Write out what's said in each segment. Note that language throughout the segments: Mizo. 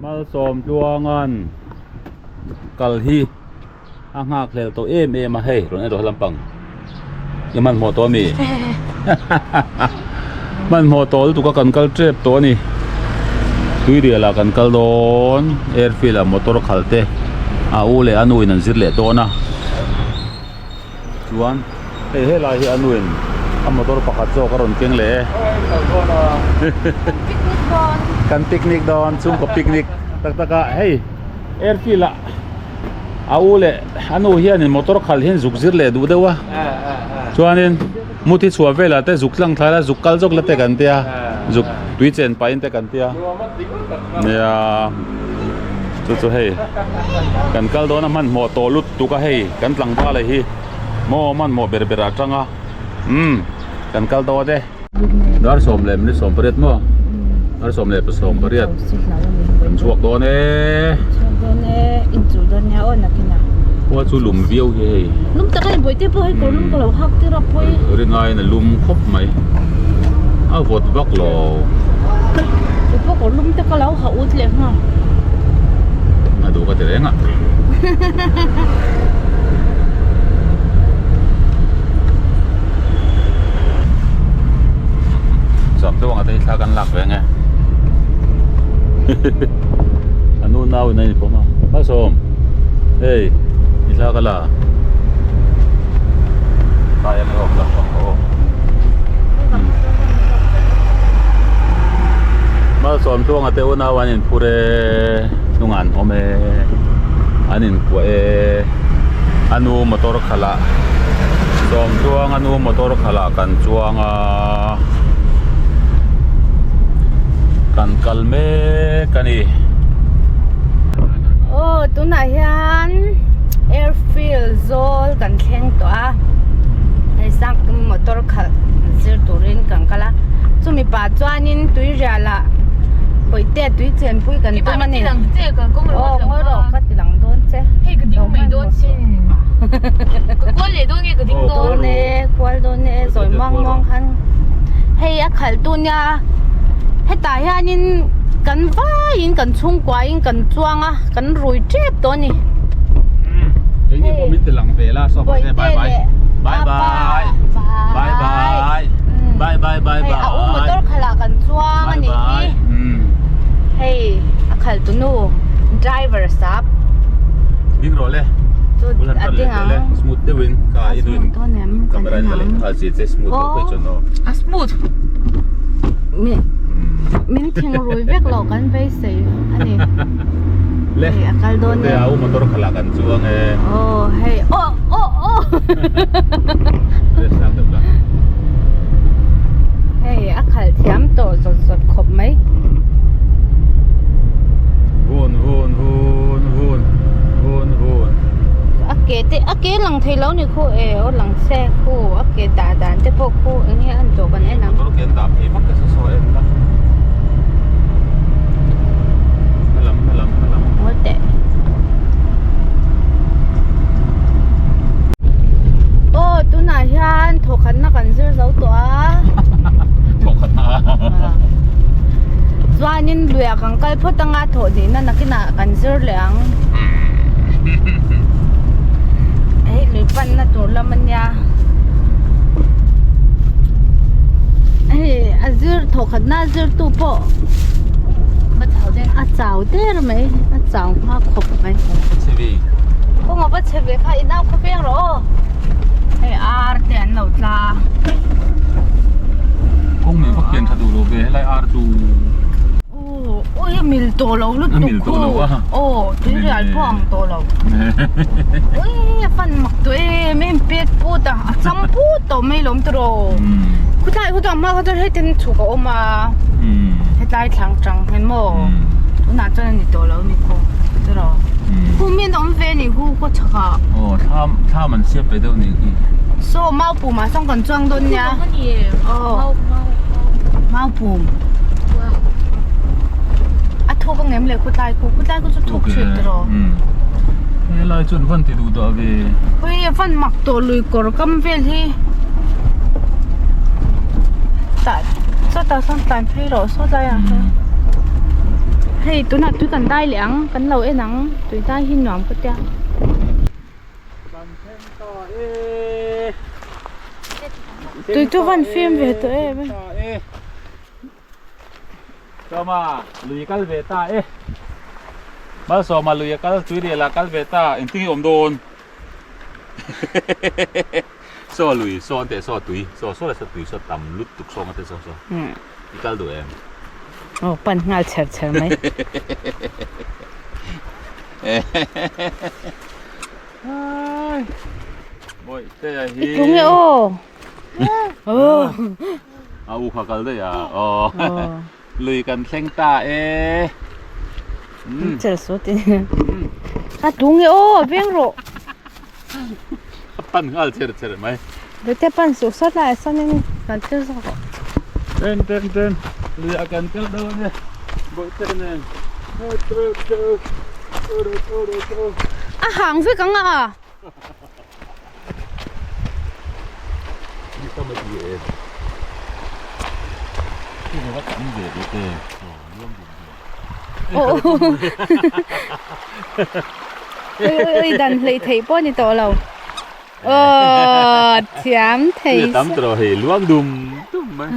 Malsawmtluanga'n kal hi a nghak hlel tawh em em a hei rawn en tawh lampang i hmanhmawh tawh ami hmanhmawh tawh lutuk a kan kal tep tawh a ni tuirial ah kan kal dawn airfield ah motor khal te a u leh a nu in an zir leh dawn a chuan hei helai hi a nu in a motor pakhat zawk a rawn keng leh e kan picnic dawn chhungkaw picnic tak tak a hei airfield ah. A u leh a nu hianin motor khalh hian zuk zir leh duh deuh a chuanin muthi chhuah velah te zuk tlang thlai la zuk kal zawk la te kan tia zuk tui chen pahin te kan tia nia chu chu hei kan kal dawn a hmanhmawh tawh lut tuk a hei kan tlangval a hi maw hmanhmawh ber ber ah tang a umm kan kal dawn e. Dar 18 maw dar 18 kan chhuak dawn e chhuak dawn e inchul dawn nia aw nakinah khua chu lum viau hi hei lum tak a ni bawihte pawh hei kawr lum ka lo hak tir a pawi rinaiin a lum khawp mai a vawt vak lo kei pawh kawr lum te ka lo ha ut leh nghal a duh ka ti reng a. Chuan tluanga te hi thla kan lak ve nge a nu nau in a inpawm a Malsawm hei i thla ka la tlai ang erawh ka la aw Malsawm tluanga te unau an inphur e hnungah an awm e an inkuah e a nu motor khalh ah Sawmtluang a nu motor khalh ah kan chuang a kan kal mek a ni. Aw tunah hian airfield zawl kan thleng tawh a hei sang motor khalh zir turin kan kal a chumi pah chuanin tuirial ah bawihte tui chenpui kan tum a ni aw ngawi rawh ka ti lang dawn che. Ka kual leh dawn nge ka ding dawn? Dawn e, kual dawn e, zawi muang muang khan hei a khalh tu nia hetah hianin kan vaiin kan chhungkuain kan chuang a kan rui tep tawh a ni. Keini pawh min ti lang ve la saw bye bye bye bye bye bye bye bye bye bye a u motor khalh ah kan chuang a nih hi hei a khalh tu nu driver sap Ding rawh le. Chu a ding ang. Smooth deuh in ka i duin. Camera in ka leh nghal chi che smooth deuh phei chuan aw. A smooth. Mi min thing rui vek lo kan beisei ani. Le. Hei a kal dawn e. A u motor khalh ah kan chuang e. Aw hei aw aw aw. Le sang deuh la. Hei a khalh thiam tawh zawt zawt khawp mai. Vun vun vun vun vun vun. A ke te a ke lang thei lo ni khu e aw lang se khu a ke dah dan te pawh khu eng nge an tawh kan en ang. Motor ke an dah phei vak te saw saw en la. Hmalam hmalam hmalam. Ngawi teh. Aw tunah hian thawkhatna kan zir zo tawh a. Thawkhatna. Chuanin luiah kan kal phawt anga thawh nihna nakinah kan zir leh ang. Hei lui panna tur lam ania. Hei a zir thawkhatna zirtu pawh a chau der mai a chau hma khawp mai. Kawng a va chhe ve kha inau khaw veng rawh aw. Hei ar te an lo tla a. Kawng mai vak hian tha duh lo ve helai ar chu. Aw ui a mil tawh lo lutuk khu. Aw tui rial pawh ang tawh lo. Ui a fan mak tawh em em pet put a a cham put tawh mai lawm tiraw. Khawtlai khaw chuan hma kha chuan heti chhuk a awm a. Hetlai thlang tang hian maw tunah chuan a ni tawh lo ni khaw tiraw. Khu min awm ve ni khu khaw chhak ah. Aw thlam thlam an siam ve deuh ni khi. Saw mau pum ah sawn kan chuang dawn nia. Aw mau pum. A thuk ang em le khawtlai khu khawtlai khu chu thuk thin tiraw. Helai chuan van ti duh dah ve. Ui a van mak tawh lui kawr kam vel hi. Tah sawtah sawn tlan phei rawh saw tlai ah sawn. Hei tunah tui kan dai leh ang, kan lo en ang, tui dai hi nuam ka tia. Kan thleng ta e. Tui chu van fim ve tawh em e. Sawma lui kal ve ta e. Malsawma lui a kal tui rial ah kal ve ta engtin nge awm dawn. Saw lui saw an teh saw tui saw saw leh saw tui saw tam lut tuk sawng ate saw saw i kal duh em. Aw pan nghal chher chher mai. Bawihtea hi. I tlung e aw. Aw. A u kha kal daih a aw. Lui kan thleng ta e. Chel sawt in. A tlung e aw veng rawh. A pan nghal cher cher mai. Bete pan suh sawt lai sawn in kan thil zawk rawh. Ten ten ten lui ah kan kal dawn e bawihte nen. A hang vek ang a. Ui ui ui dan hlei theih pawh ni tawh lo. Aw thiam thei tam tawh hei luang dum dum mai.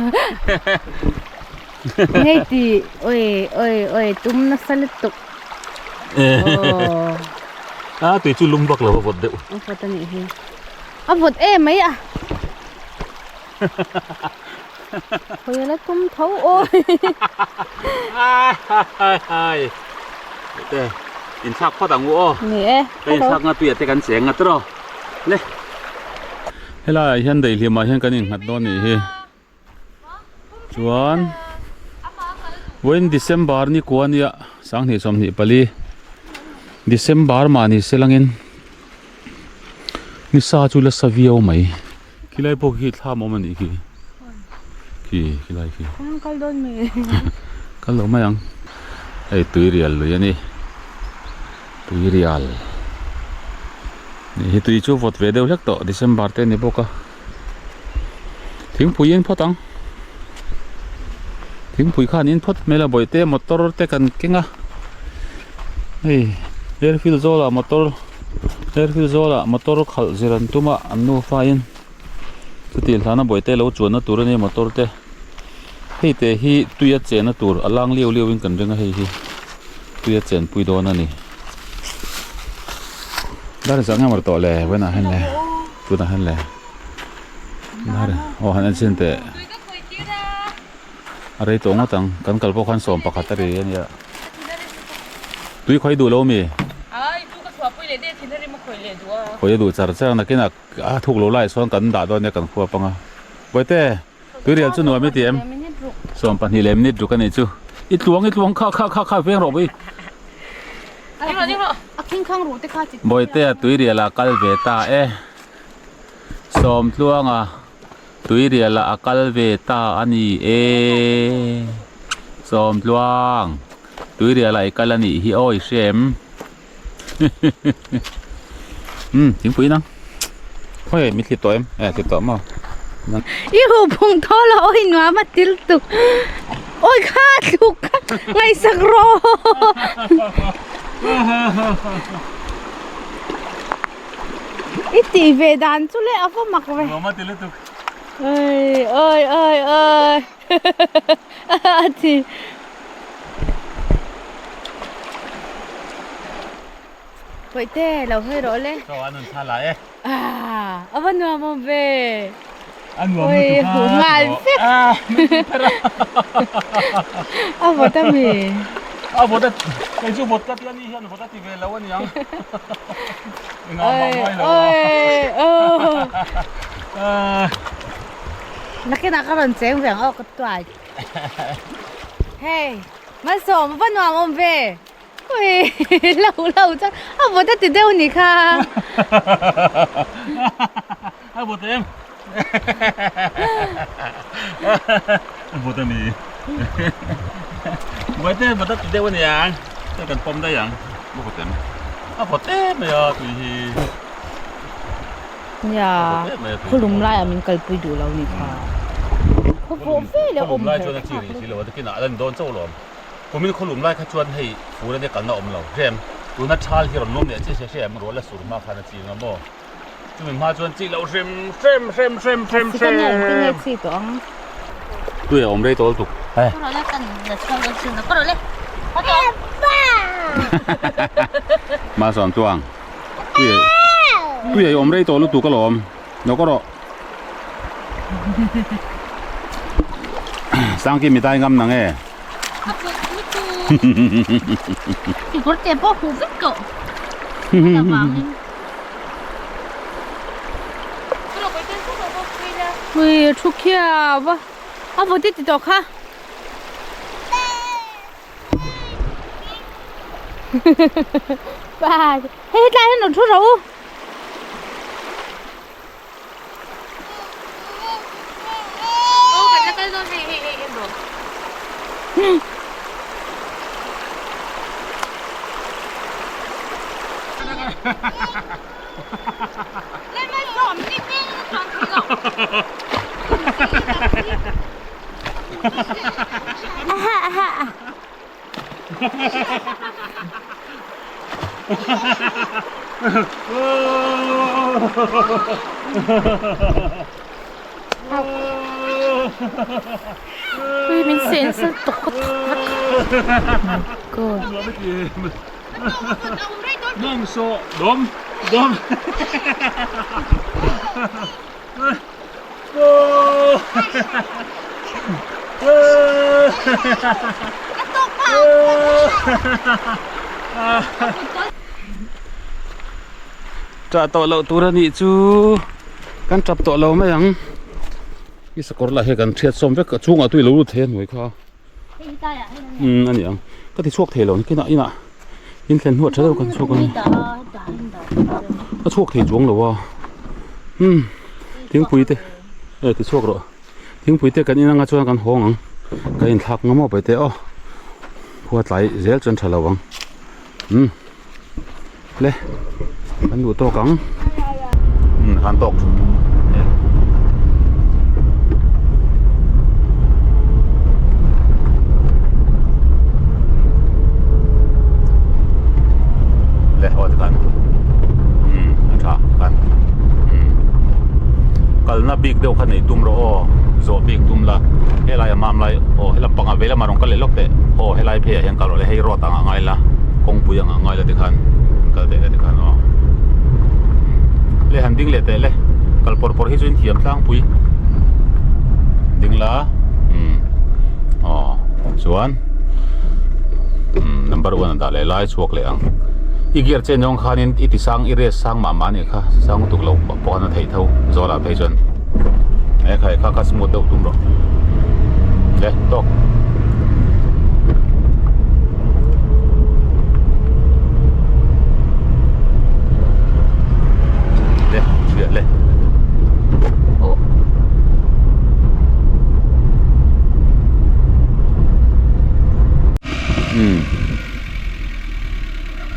Ngei ti ui ui ui tum nasa lutuk. A tui chu lum vak lo a vawt deuh. A vawt a nih hi. A vawt em mai a. Hawi la tum tho aw. Hai hai. Te in thlak phawt ang u aw. Ni e. Ka in thlak nga tuiah te kan cheng nga tawh. Le. Helai ah hian daihlim ah hian kan innghat dawn nih hi. Chuan vawiin December ni kua nia sanghnih 24 December mahni se langin ni sa chu la sa viau mai khilai pawh khi thlam awm a nih khi khi khilai khi kal dawn mai kal lo mai ang hei tui rial lui a ni tui rial hi tui chu vawt ve deuh hlek tawh December te a ni bawk a. Thingpui in phawt ang thingpui khan in phawt hmel a bawihte motor te kan keng a hei airfield zawlah motor airfield zawlah motor khalh zir an tum a an nufa in chutih hlana bawihte lo chuanna tur a nia motor te hei te hi tui a chenna tur a lang liau liau in kan ring a hei hi tui a chenpui dawn a ni dar zah nge maw tawh le vawiinah hian le. Tunah hian le aw han en chhin teh a rei tawh ngawt ang kan kal pawh khan 11 a ri a nia tui khawi duh lo mi khawi a duh char char nakinah a thuk lo lai sawn kan dah dawn nia kan khuap anga bawihte tui rial chu nuam i ti em 12 leh minute ruk a nih chu i tluang i tluang kha kha kha kha veng rawh bawi Bawihtea tuirial ah kal ve ta e. Sawmtluanga tuirial ah a kal ve ta a ni e. Sawmtluang tuirial ah i kal a nih hi aw i hria em? Umm thingpui nang. Khawi mi thli tawh em? E thli tawh maw? I huh phung thaw lo awi nuam a til tuk. Awi kha thluk kha ngaihsak rawh. I tih ve dan chu le a va mak ve. Nuam a ti lutuk. Oi oi oi oi. A ti. Bawihte lo hawi rawh le. Chaw an rawn thla la e. Ah, a va nuam awm ve. A nuam lutuk a. Oi, ngal vek. Ah, min ti pher a. A vawt a mi. A vawt a, kei chu vawt ka ti a ni hian vawt a ti ve lo a niang. Engah mah ngai lo a. Oi, oi, oi. Nakinah ka rawn cheng ve ang aw ka tuai. Hei, Malsawm, a va nuam awm ve. Ui, lo lo chuan a vawt a ti deuh ni kha. A vawt em? A vawt a ni. Vawt em, vawt a ti deuh a niang. Hei kan pawm daih ang. A vawt em? A vawt em mai a tui hi. Nia, khawlum laiah min kalpui duh lo ni kha. Khaw vawh ve leh awm Khawlum lai chuan a chi rih si lo a, takin ah a lan dawn chauh lawm. Kumin khawlum lai kha chuan hei fur ania kalna awm lo hrem tuna thal hi rawn lum leh chiah sia hrem ruah la sur hma khan a ching a maw chumi hma chuan chi loh hrim hrem hrem hrem hrem hrem tui a awm rei tawl tuk hei Malsawm chuang tui tui a awm rei tawl lutuk alawm lo ka rawh Sangki mi dai ngam nang e. Kekawr te pawh huh vek tawh. Ui thu khiau a a vaw te ti tawh kha. Pa hei hetlai hian rawn thu rawh u. Ui min sen sal tawk ka thak vek my god. Mong so dom dom. Tah tawh loh tur a nih chu kan tap tawh lo mai ang i sakawr lah hi kan hriat sawm vek a chhungah tui lo lut thei a hnuai kha umm a ni ang ka ti chhuak thei lo nikinah inah in thlen hnuah tha deuh kan chhuak ang a chhuak thei chuang lo a umm thingpui te e ti chhuak rawh thingpui te kan in anga chuan kan hawng ang ka inthlak ngam maw paite aw khua tlai zel chuan tha lo ang umm le kan duh tawk ang umm khan tawk le haw tikhan umm a tha tikhan umm kalna bik deuh kha nei tum rawh aw zawh bik tum la helai a mam lai aw helam pangah vei lamah rawn kal leh lawk teh aw helai phei ah hian kal rawh le hei road ang ah ngai la kawngpui ang ah ngai la tikhan kal teh le tikhan aw le han ding leh teh le kal pawr pawr hi chu in thiam tlangpui ding la umm aw chuan umm number one a dah leh lai chhuak leh ang i gear chen zawng khanin i ti sang i rest sang mah mah a nih kha sang lutuk lo pawh khan a theih tho zawlah phei chuan he khai kha kha smooth deuh tum rawh le tawk. Le chhiah le oh um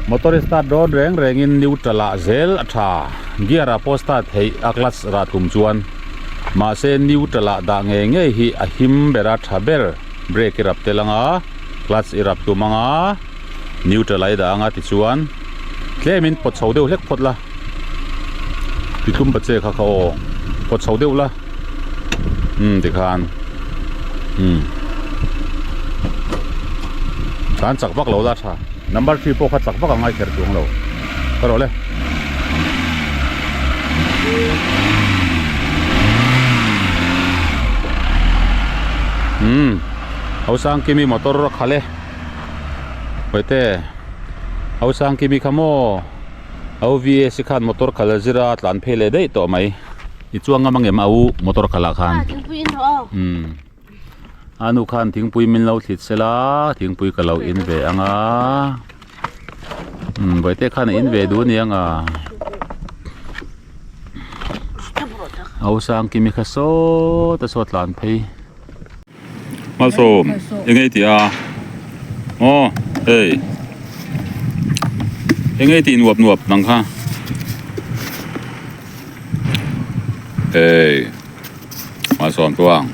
motor start dawn reng rengin neutral ah zel a tha gear ah pawh start theih a clutch rah tum chuan mahse neutral ah dah ngei ngei hi a him ber a tha ber brake i rap tel anga clutch i rap tum anga neutral ah i dah anga tichuan tlem in pawt chho deuh hlek phawt la titlum pa che kha kha aw pawt chho deuh la umm tikhan umm tlan chak vak lo la tha number three pawh kha chak vak a ngai kher chuang lo ka rawh le. Umm Hausangkimi motor a khalh e Hawite Hausangkimi kha maw OVS khan motor khalh a zir a tlan phei leh daih tawh mai i chuang ngam angem a u motor khalh ah khan umm a nu khan thingpui min lo thlit sela thingpui ka lo in ve ang a umm bawihte khan a in ve duh aniang a Hausangkimi kha sawt a saw tlan phei. Malsawm eng ei tih a aw hei eng ei tih nuap nuap nang kha hei malsawm tluang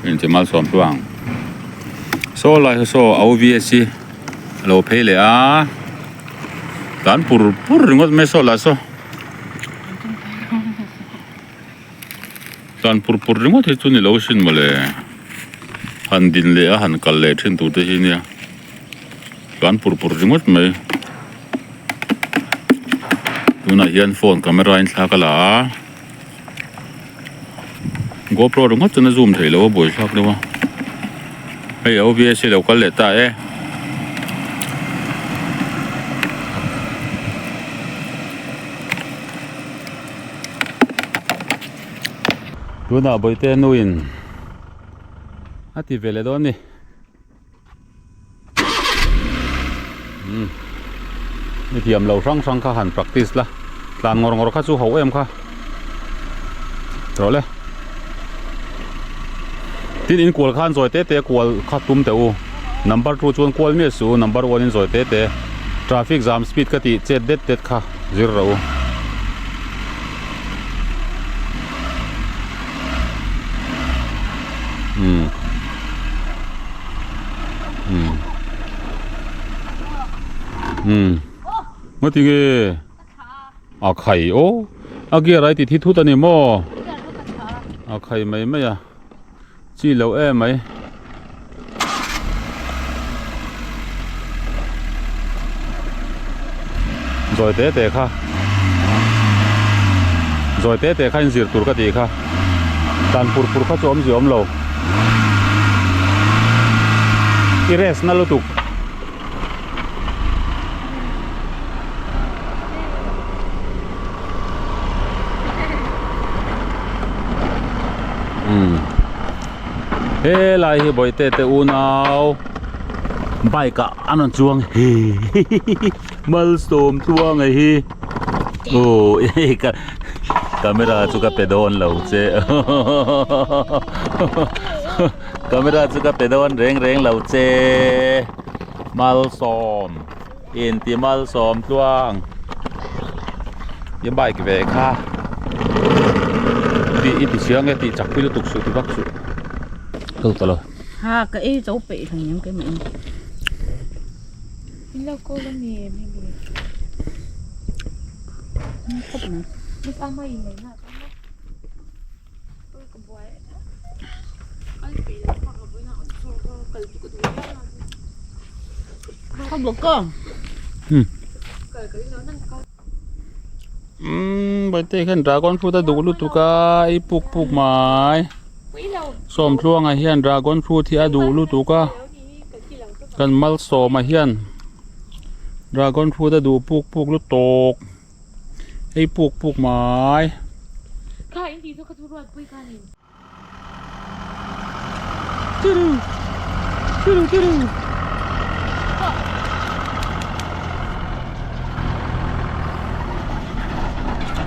inti malsawm tluang. Saw lai hi saw OVS hi a lo phei leh a tlan pur pur ringawt mai saw lah saw tlan pur pur ringawt hi chu ni lo sin mawle han din leh a han kal leh thin tur te hi nia tlan pur pur ringawt mai tunah hian phone camera in thla ka la a. GoPro ringawt chuan a zoom theih loh a buaithlak deuh a hei OVS hi a lo kal leh ta e. Tunah bawihte nuin a ti ve leh dawn a ni. Umm i thiam lo hrang hrang kha han practice la tlan ngawr ngawr kha chu ho em kha rawh le tin in kual khan zawi te te kual kha tum teh u number 2 chuan kual miah suh u number 1 in zawi te te traffic jam speed ka tih chet det det kha zir rawh u. Umm umm umm maw tinge a khai aw a gear a i ti thi thut a ni maw a khai mai mai a chi loh em mai. Zawi te te kha zawi te te kha in zir tur ka tih kha dan pur pur kha chu awmzia awm lo i rest na lutuk. Umm helai hi bawihte te unau bike ah an rawn chuang hihihi malsawm tluang a hi aw hei ka camera chu ka pe dawn lo che camera chu ka pe dawn reng reng lo che malsawm inti malsawm tluang i bike ve kha tih i ti chiang e tih chak pui lutuk suh ti vak suh kal ta lo. Ha ka ei zo peih hlei nem keimah in. In lo call a mi em hemi. Khawp mai. Miss ama in nei na chuan maw. Oi ka buai kal peih lo kha ka buai na kal chu ka duh viau na chu. Kha bawk a. Hmm. Kal ka ring lo nan kal. Umm Bawihtei hian dragon fruit a duh lutuk a ei puk puk mai Sawmtluanga hian dragon fruit hi a duh lutuk a kan Malsawma hian dragon fruit a duh puk puk lutuk ei puk puk mai.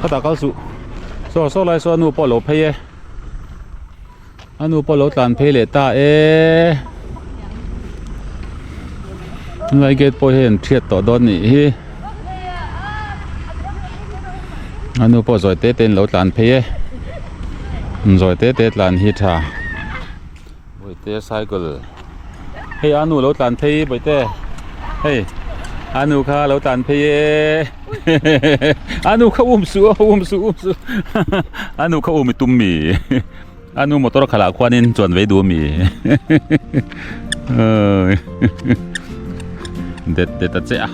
Khata kal suh saw saw lai saw a nu pawh a lo phei e a nu pawh a lo tlan phei leh ta e tunlai gate pawh hian thiat tawh dawn nih hi a nu pawh zawi te te in lo tlan phei e. Zawi te te tlan hi tha bawihte cycle hei a nu lo tlan phei bawihte hei a nu kha lo tlan phei e a nu kha um suh um suh um suh a nu kha um i tum mi a nu motor khalh ah khuanin chuan vei duh ami det det a che a.